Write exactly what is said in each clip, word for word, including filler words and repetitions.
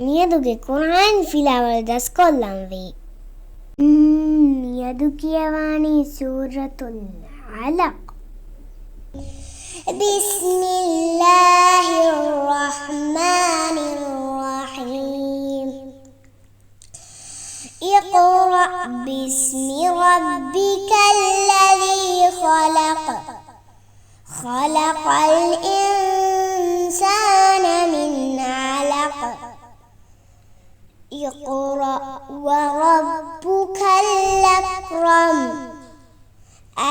މިއަދުގެ ޤުރްއާން ފިލާވަޅު ދަސްކޮށްލަންވީ. މިއަދު ކިޔަވާނީ ސޫރަތުލް ޢަލަޤް. بسم الله الرحمن الرحيم. اقرأ باسم ربك الذي خلق. خلق الإنسان من علق. اقرأ وربك الأكرم.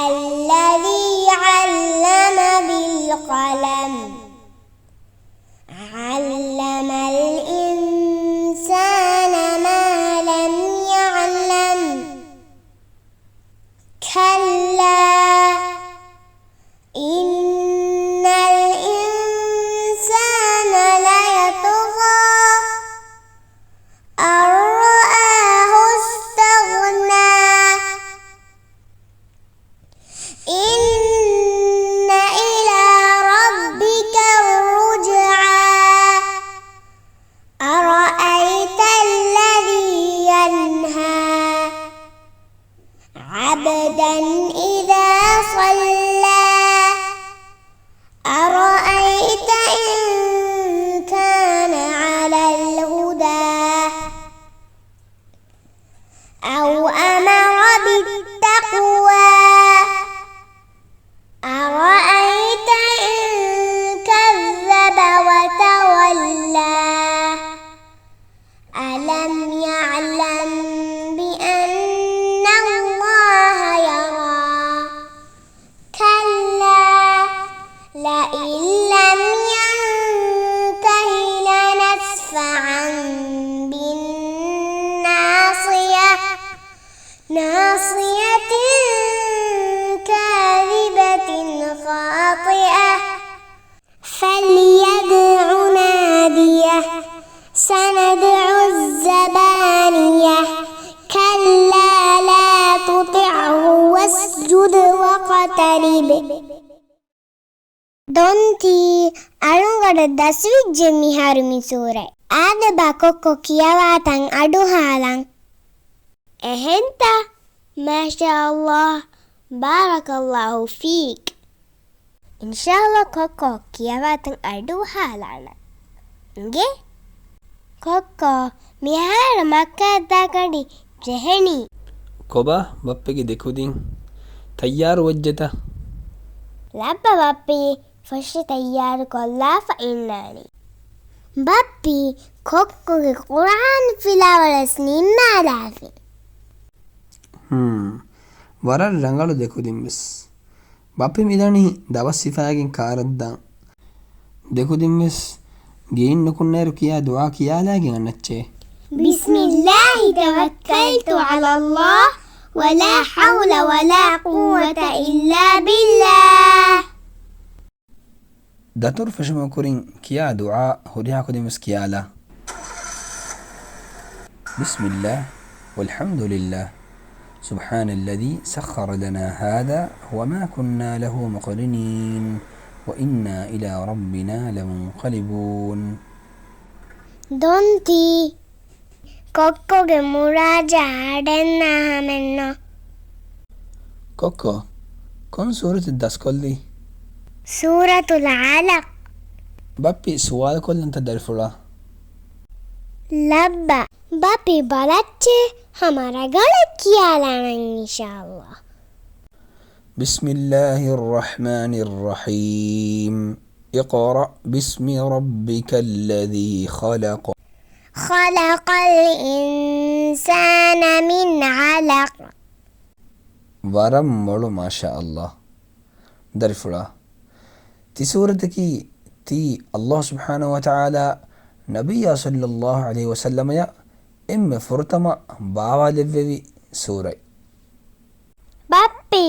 الذي علم بالقلم. علم الإنسان ما لم يعلم. كلا إن الإنسان ليطغى أن رآه استغنى. إن إلى ربك الرجعى. أرأيت الذي ينهى. عبدا إذا صلى. أرأيت إن كان على الهدى. أو أمر بالتقوى. أرأيت إن كذب وتولى. ألم يعلم بأن الله يرى. كلا لئن لم ينته لنسفعا بالناصية. ناصية كاذبة خاطئة. فليدع ناديه. سندع الزبانية. كلا لا تطعه واسجد واقترب. ދޮންތީ، އަޅުގަނޑަށް ދަސްވެއްޖެ މިހާރު މި ސޫރަތް. އާދެބާ ކޮއްކޮ ކިޔަވާތަން އަޑުހާލަން. އެހެންތަ؟ މާޝާﷲ، ބާރަކަﷲ ފީކް. އިންޝާﷲ ކޮއްކޮ ކިޔަވާތަން އަޑުހާލާނަން. އިނގޭ؟ ކޮއްކޮ، މިހާރު މައްކާއަށް ދާ ގަޑި ޖެހެނީ. ކޮބާ ބައްޕިގެ ދެކުދިން ތައްޔާރު ވެއްޖެތަ؟ ލައްބަ ބައްޕީ، ފޮށި ތައްޔާރު ކޮށްލާފަ އިންނާނީ. ބައްޕީ، ކޮއްކޮގެ ޤުރްއާން ފިލާވަޅުވެސް ނިންމާލާފި. ހުން، ވަރަށް ރަނގަޅު ދެކުދިން ވެސް. ބައްޕި މިދަނީ ދަވަސް ސިފައިގެން ކާރަށްދާން. ދެކުދިންވެސް ގެއިން ނުކުންނައިރު ކިޔާ ދުޢާ ކިޔާލައިގެން އަންނައްޗޭ. بسم الله توكلت على الله ولا حول ولا قوة إلا بالله. ދަތުރު ފެށުމުގެ ކުރިން ކިޔާ ދުޢާ ހުރިހާ ކުދިންވެސް ކިޔާލާ. بسم الله والحمد لله. سبحان الذي سخر لنا هذا وما كنا له مقرنين وإنا إلى ربنا لمنقلبون. ދޮންތީ، ކޮއްކޮގެ މުރާޖާ އަޑެއް ނާހަމެއްނު. ކޮއްކޮ، ކޮން ސޫރަތެއް ދަސްކޮށްލީ؟ ސޫރަތުލް ޢަލަޤް. ބައްޕި ސުވާލު ކޮށްލަންތަ ދަރިފުޅާ؟ ލައްބަ. ބައްޕި ބަލައްޗޭ، ހަމަ ރަނގަޅަށް ކިޔާލާނަން އިންޝާﷲ. بسم الله الرحمن الرحيم. اقرأ باسم ربك الذي خلق. خلق الإنسان من علق. ވަރަށް މޮޅު، މާޝާﷲ. ދަރިފުޅާ، ތި ސޫރަތަކީ ތީ ﷲ ސުބްޙާނަހޫ ވަތަޢާލާ ނަބިއްޔާ ޞައްލަﷲު ޢަލައިހި ވަސައްލަމަޔަށް އެންމެ ފުރަތަމަ ބާވާލެއްވެވި ސޫރަތް. ބައްޕީ،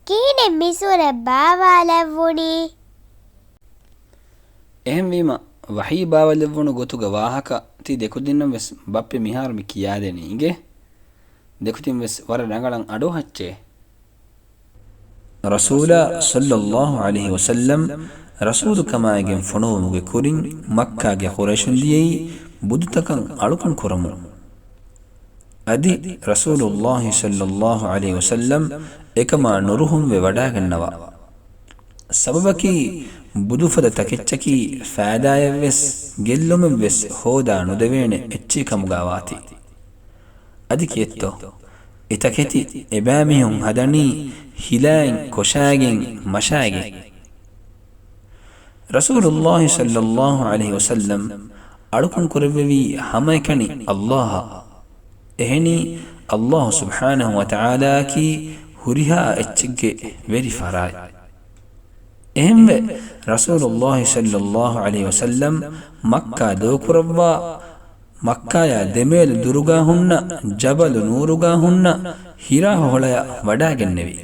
ކިހިނެއް މި ސޫރަތް ބާވާލެއްވުނީ؟ އެހެންވީމަ، ވަޙީ ބާވާލެއްވުނު ގޮތުގެ ވާހަކަ ތި ދެކުދިންނަށް ވެސް ބައްޕި މިހާރު މި ކިޔާދޭނީ އިނގޭ. ދެކުދިން ވެސް ވަރަށް ރަނގަޅަށް އަޑުއަހައްޗޭ. ރަސޫލާ ޞައްލަﷲު ޢަލައިހި ވަސައްލަމް ރަސޫލުކަމާއިގެން ފޮނުވުމުގެ ކުރިން މައްކާގެ ޤުރައިޝުން ދިޔައީ ބުދުތަކަށް އަޅުކަން ކުރަމުން. އަދި ރަސޫލުﷲ ޞައްލަﷲ ޢަލައިހި ވަސައްލަމް އެކަމާ ނުރުހުންވެ ވަޑާގަންނަވާ. ސަބަބަކީ، ބުދުފަދަ ތަކެއްޗަކީ ފައިދާއެއްވެސް ގެއްލުމެއްވެސް ހޯދާ ނުދެވޭނެ އެއްޗެއް ކަމުގާ ވާތީ. އަދި ކިއެއްތޯ، އެތަކެތި އެބައިމީހުން ހަދަނީ ހިލައިން، ކޮށާގެން، މަށާގެން. ރަސޫލުﷲ ޞައްލަﷲ ޢަލައިހި ވަސައްލަމް އަޅުކަން ކުރެއްވެވީ ހަމައެކަނި ﷲ އަށް. އެހެނީ، ﷲ ސުބްޙާނަހޫ ވަތަޢާލާއަކީ ހުރިހާ އެއްޗެއްގެ ވެރި ފަރާތް. އެހެންވެ، ރަސޫލުﷲ ޞައްލަﷲ ޢަލައިހި ވަސައްލަމް މައްކާ ދޫކުރައްވާ، މައްކާޔާ ދެމޭލު ދުރުގާ ހުންނަ ޖަބަލު ނޫރުގާ ހުންނަ ހިރާ ހޮހޮޅަޔަށް ވަޑާގެންނެވި.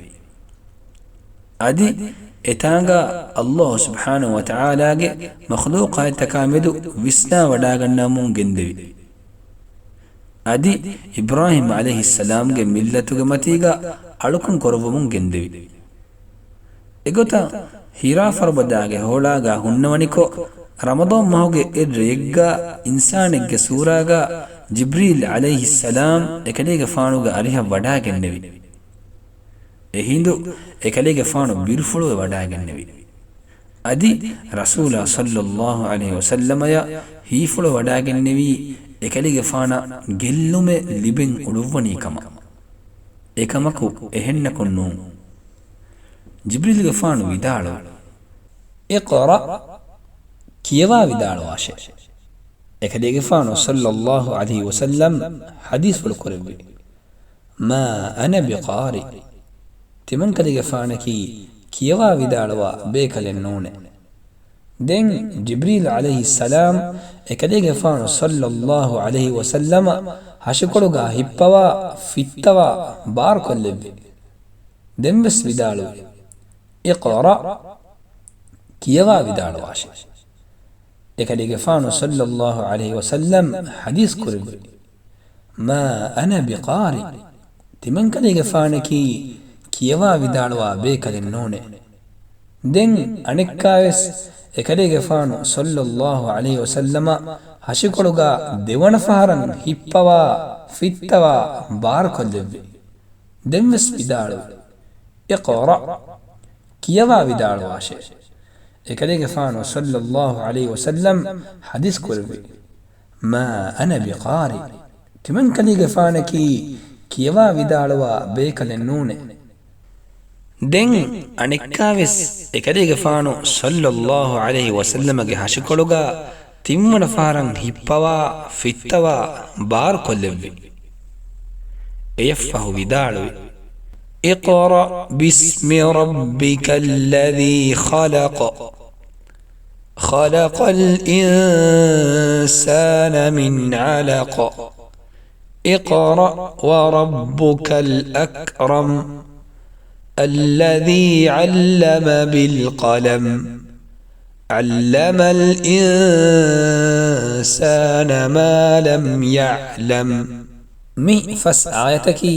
އަދި އެތާނގާ ﷲ ސުބްޙާނަހޫ ވަތަޢާލާގެ މަޚްލޫޤާތްތަކާ މެދު ވިސްނާ ވަޑާގަންނަވަމުން ގެންދެވި. އަދި އިބްރާހީމް ޢަލައިހިއްސަލާމްގެ މިއްލަތުގެ މަތީގަ އަޅުކަން ކުރައްވަމުން ގެންދެވި. އެގޮތަށް ހިރާ ފަރުބަދާގެ ހޮޅާގާ ހުންނަވަނިކޮށް، ރަމަޟާން މަހުގެ އެއް ރެއެއްގާ އިންސާނެއްގެ ސޫރާގާ ޖިބްރީލް ޢަލައިހިއްސަލާމް އެކަލޭގެފާނުގެ އަރިހަށް ވަޑާގެންނެވި. އެހިނދު އެކަލޭގެފާނު ބިރުފުޅުވެ ވަޑާގެންނެވި. އަދި ރަސޫލާ ޞައްލަﷲ ޢަލައިހި ވަސައްލަމަޔަށް ހީފުޅު ވަޑާގެންނެވީ އެކަލޭގެފާނަށް ގެއްލުމެއް ލިބެން އުޅުއްވަނީ ކަމަށް. އެކަމަކު އެހެންނަކުން ނޫން. ޖިބްރީލްގެފާނު ވިދާޅުވި، اقرأ، ކިޔަވާ ވިދާޅުވާށޭ. އެކަލޭގެފާނު ޞައްލަﷲ ޢަލައިހި ވަސައްލަމް ޙަދީޘްފުޅު ކުރެއްވި، ما أنا بقارئ. ތިމަންކަލޭގެފާނަކީ ކިޔަވާ ވިދާޅުވާ ބޭކަލެއް ނޫނޭ. ދެން ޖިބްރީލް ޢަލައިހިއްސަލާމް އެކަލޭގެފާނު ޞައްލަﷲ ޢަލައިހި ވަސައްލަމަ ހަށިކޮޅުގާ ހިއްޕަވާ، ފިއްތަވާ، ބާރުކޮށްލެއްވި. ދެންވެސް ވިދާޅުވި، اقرأ، ކިޔަވާ ވިދާޅުވާށޭ. އެކަލޭގެފާނު ޞައްލަﷲ ޢަލައިހި ވަސައްލަމް ޙަދީޘް ކުރެއްވި، ما أنا بقارئ. ތިމަންކަލޭގެފާނަކީ ކިޔަވާ ވިދާޅުވާ ބޭކަލެއް ނޫނޭ. ދެން އަނެއްކާވެސް އެކަލޭގެފާނު ޞައްލަﷲ ޢަލައިހި ވަސައްލަމަ ހަށިކޮޅުގާ ދެވަނަ ފަހަރަށް ހިއްޕަވާ، ފިއްތަވާ، ބާރުކޮށްލެއްވި. ދެންވެސް ވިދާޅުވި، اقرأ، ކިޔަވާ ވިދާޅުވާށޭ. އެކަލޭގެފާނު ޞައްލަﷲ ޢަލައިހި ވަސައްލަމް ޙަދީޘް ކުރެއްވި، ما أنا بقارئ. ތިމަންކަލޭގެފާނަކީ ކިޔަވާ ވިދާޅުވާ ބޭކަލެއް ނޫނޭ. ދެން އަނެއްކާވެސް އެކަލޭގެފާނު ޞައްލަﷲ ޢަލައިހި ވަސައްލަމަގެ ހަށިކޮޅުގާ ތިންވަނަ ފަހަރަށް ހިއްޕަވާ، ފިއްތަވާ، ބާރުކޮށްލެއްވި. އެޔަށްފަހު ވިދާޅުވި، اقرأ باسم ربك الذي خلق، خلق الإنسان من علق، اقرأ وربك الأكرم، الذي علم بالقلم، علم الإنسان ما لم يعلم. މި ފަސް އާޔަތަކީ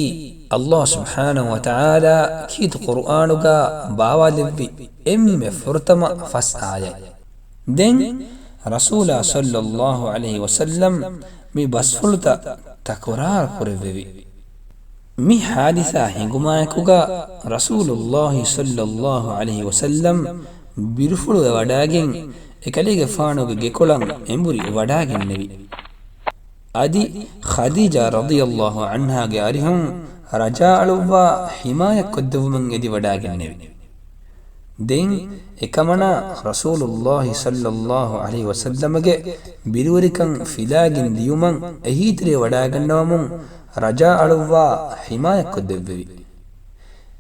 ﷲ ސުބްޙާނަހޫ ވަތަޢާލާ ކީރިތި ޤުރުއާނުގާ ބާވާލެއްވި އެންމެ ފުރަތަމަ ފަސް އާޔަތް. ދެން ރަސޫލާ ޞައްލަﷲ ޢަލައިހި ވަސައްލަމް މި ބަސްފުޅުތައް ތަކުރާރު ކުރެއްވެވި. މި ޙާދިސާ ހިނގުމާއެކުގާ ރަސޫލުﷲ ޞައްލަﷲ ޢަލައިހި ވަސައްލަމް ބިރުފުޅުވެ ވަޑާގެން އެކަލޭގެފާނުގެ ގެކޮޅަށް އެނބުރި ވަޑާގެންނެވި. އަދި ޚަދީޖާ ރަޟިޔަﷲ ޢަންހާގެ އަރިހުން ރަޖާ އަޅުއްވާ ޙިމާޔަތްކޮށްދެއްވުމަށް އެދިވަޑާގެންނެވި. ދެން އެކަމަނާ ރަސޫލުﷲ ޞައްލަﷲ ޢަލައިހި ވަސައްލަމަގެ ބިރުވެރިކަން ފިލާގެން ދިޔުމަށް އެހީތެރޭ ވަޑާގަންނަވަމުން ރަޖާ އަޅުއްވާ ޙިމާޔަތްކޮށްދެއްވެވި.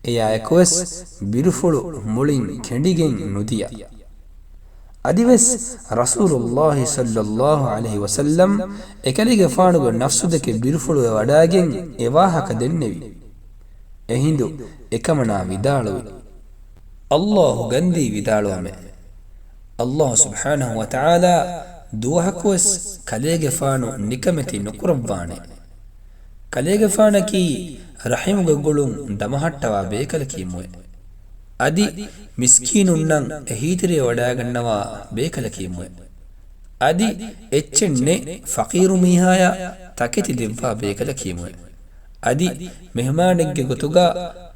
އެޔާއެކުވެސް ބިރުފުޅު މުޅިން ކެނޑިގެން ނުދިޔަ. އަދިވެސް ރަސޫލުﷲ ޞައްލަﷲ ޢަލައިހި ވަސައްލަމް އެކަލޭގެފާނުގެ ނަފްސުދެކެ ބިރުފުޅުވެ ވަޑާގެން އެ ވާހަކަ ދެންނެވި. އެހިނދު އެކަމަނާ ވިދާޅުވި، ﷲ ގަންދީ ވިދާޅުވަމޭ. ﷲ ސުބްޙާނަހޫ ވަތަޢާލާ ދުވަހަކުވެސް ކަލޭގެފާނު ނިކަމެތި ނުކުރައްވާނެ. ކަލޭގެފާނަކީ ރަޙިމުގެ ގުޅުން ދަމަހައްޓަވާ ބޭކަލަކީމުވެ. އަދި މިސްކީނުންނަށް އެހީތެރޭ ވަޑާގަންނަވާ ބޭކަލަކީމުވެ. އަދި އެއްޗެއް ނެތް ފަޤީރު މީހާޔަށް ތަކެތި ދެއްވާ ބޭކަލަކީމުއޭ. އަދި މެހުމާނެއްގެ ގޮތުގަ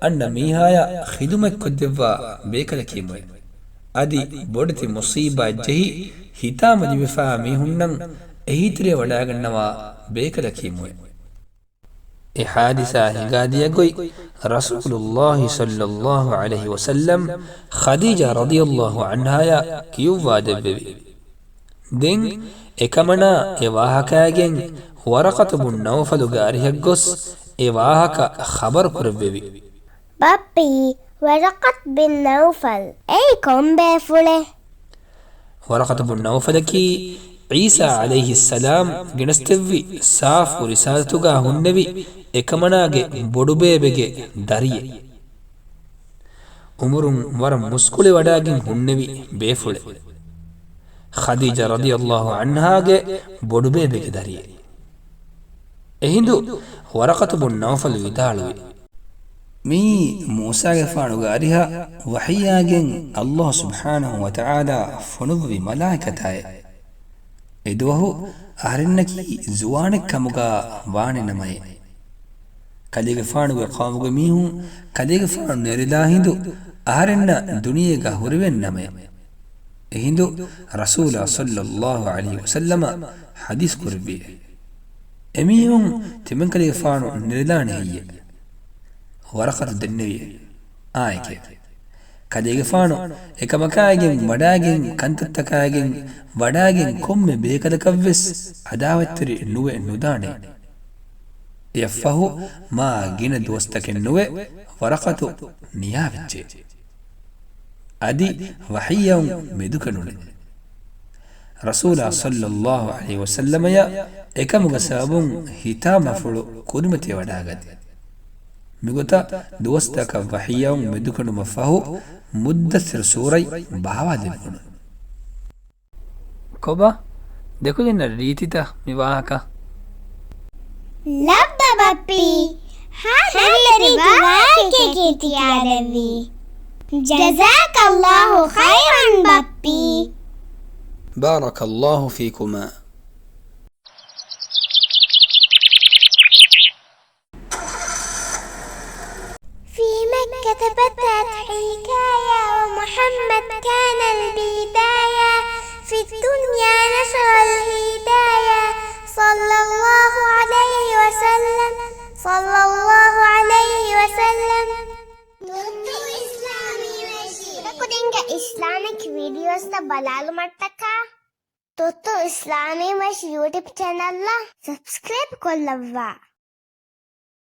އަންނަ މީހާޔަށް ޚިދުމަތްކޮށްދެއްވާ ބޭކަލަކީމުއޭ. އަދި ބޮޑެތި މުޞީބާއެއްޖެހި ހިތާމަ ލިބިފާ މީހުންނަށް އެހީތެރިޔަވަޑައިގަންނަވާ ބޭކަލަކީމުއޭ. އެ ޙާދިސާ ހިނގާދިޔަ ގޮތް ރަސޫލުﷲ ޞައްލަﷲ ޢަލައިހި ވަސައްލަމް ޚަދީޖާ ރަޟިޔަﷲ ޢަންހާޔަށް ކިޔުއްވާ ދެއްވެވި. ދެން އެކަމަނާ އެ ވާހަކައިގެން ވަރަޤަތު ބުން ނައުފަލުގެ އަރިހަށް ގޮސް އެ ވާހަކަ ޚަބަރު ކުރެއްވެވި. ބައްޕީ، ވަރަޤަތު ބިން ނައުފަލް އެއީ ކޮން ބޭފުޅެއް؟ ވަރަޤަތު ބުން ނައުފަލަކީ ޢީސާ ޢަލައިހިއްސަލާމް ގެނެސްދެއްވި ސާފު ރިސާލަތުގާ ހުންނެވި އެކަމަނާގެ ބޮޑުބޭބެގެ ދަރިއެއް. އުމުރުން ވަރަށް މުސްކުޅިވަޑައިގެން ހުންނެވި ބޭފުޅެއް. ޚަދީޖާ ރަޟިޔަﷲ ޢަންހާގެ ބޮޑުބޭބެގެ ދަރިއެއް. އެހިނދު ވަރަޤަތު ބުން ނައުފަލު ވިދާޅުވި، މިއީ މޫސާގެފާނުގެ އަރިހަށް ވަޙީއާގެން ﷲ ސުބްޙާނަހޫ ވަތަޢާލާ ފޮނުއްވި މަލާއިކަތާއެއް. އެދުވަހު އަހަރެންނަކީ ޒުވާނެއް ކަމުގާ ވާނެ ނަމައޭ. ކަލޭގެފާނުގެ ޤައުމުގެ މީހުން ކަލޭގެފާނު ނެރެލާ ހިނދު އަހަރެންނަށް ދުނިޔޭގަ ހުރެވެން ނަމައޭ. އެހިނދު ރަސޫލާ ޞައްލަﷲ ޢަލައިހި ވަސައްލަމަ ޙަދީޘް ކުރެއްވިއޭ. އެމީހުން ތިމަންކަލޭގެފާނު ނެރެލާނެ ހެއްޔޭ؟ ވަރަޤަތު ދެންނެވިއޭ. އާނއެކޭ. ކަލޭގެފާނު އެކަމަކާއިގެން ވަޑާގެން ކަންތައްތަކާއިގެން ވަޑާގެން ކޮންމެ ބޭކަލަކަށްވެސް އަދާވަތްތެރި ނުވެ ނުދާނެ. އެއަށްފަހު މާ ގިނަ ދުވަސްތަކެއް ނުވެ ވަރަޤަތު ނިޔާވެއްޖެ. އަދި ވަޙީއަށް މެދުކެނޑުނެ. ރަސޫލާ ޞައްލަﷲ ޢަލައިހި ވަސައްލަމަޔަށް އެކަމުގެ ސަބަބުން ހިތާމަފުޅު ކުރިމަތިވެވަޑައިގަތީ. މިގޮތަށް ދުވަސްތަކަށް ވަޙީއަށް މެދުކެނޑުމަށް ފަހު މުއްދައްސިރު ސޫރަތް ބާވާލެއްވުނު. ކޮބާ؟ ދެކުދިންނަށް ރީތިތަ މި ވާހަކަ؟ ލައްބަ ބައްޕީ، ހާލަތް ރީތި ވާހަކައެކޭ ތި ކިޔާދެއްވީ. ޖަޒާކަ ﷲ ޚައިރަން ބައްޕީ. بارك الله فيكما. في مكة بدأت حكاية، ومحمد كان البداية، في الدنيا نشر الهداية، صلى الله عليه وسلم، صلى الله عليه وسلم. ތުއްތު އިސްލާމީ ވެށި. ކުދިންގެ އިސްލާމިކް ވީޑިއޯސްތައް ބަލާލުމަށްޓަކާ ތުއްތު އިސްލާމީ ވެށި ޔޫޓިއުބް ޗެނަލްއަށް ސަބްސްކްރައިބް ކޮށްލައްވާ.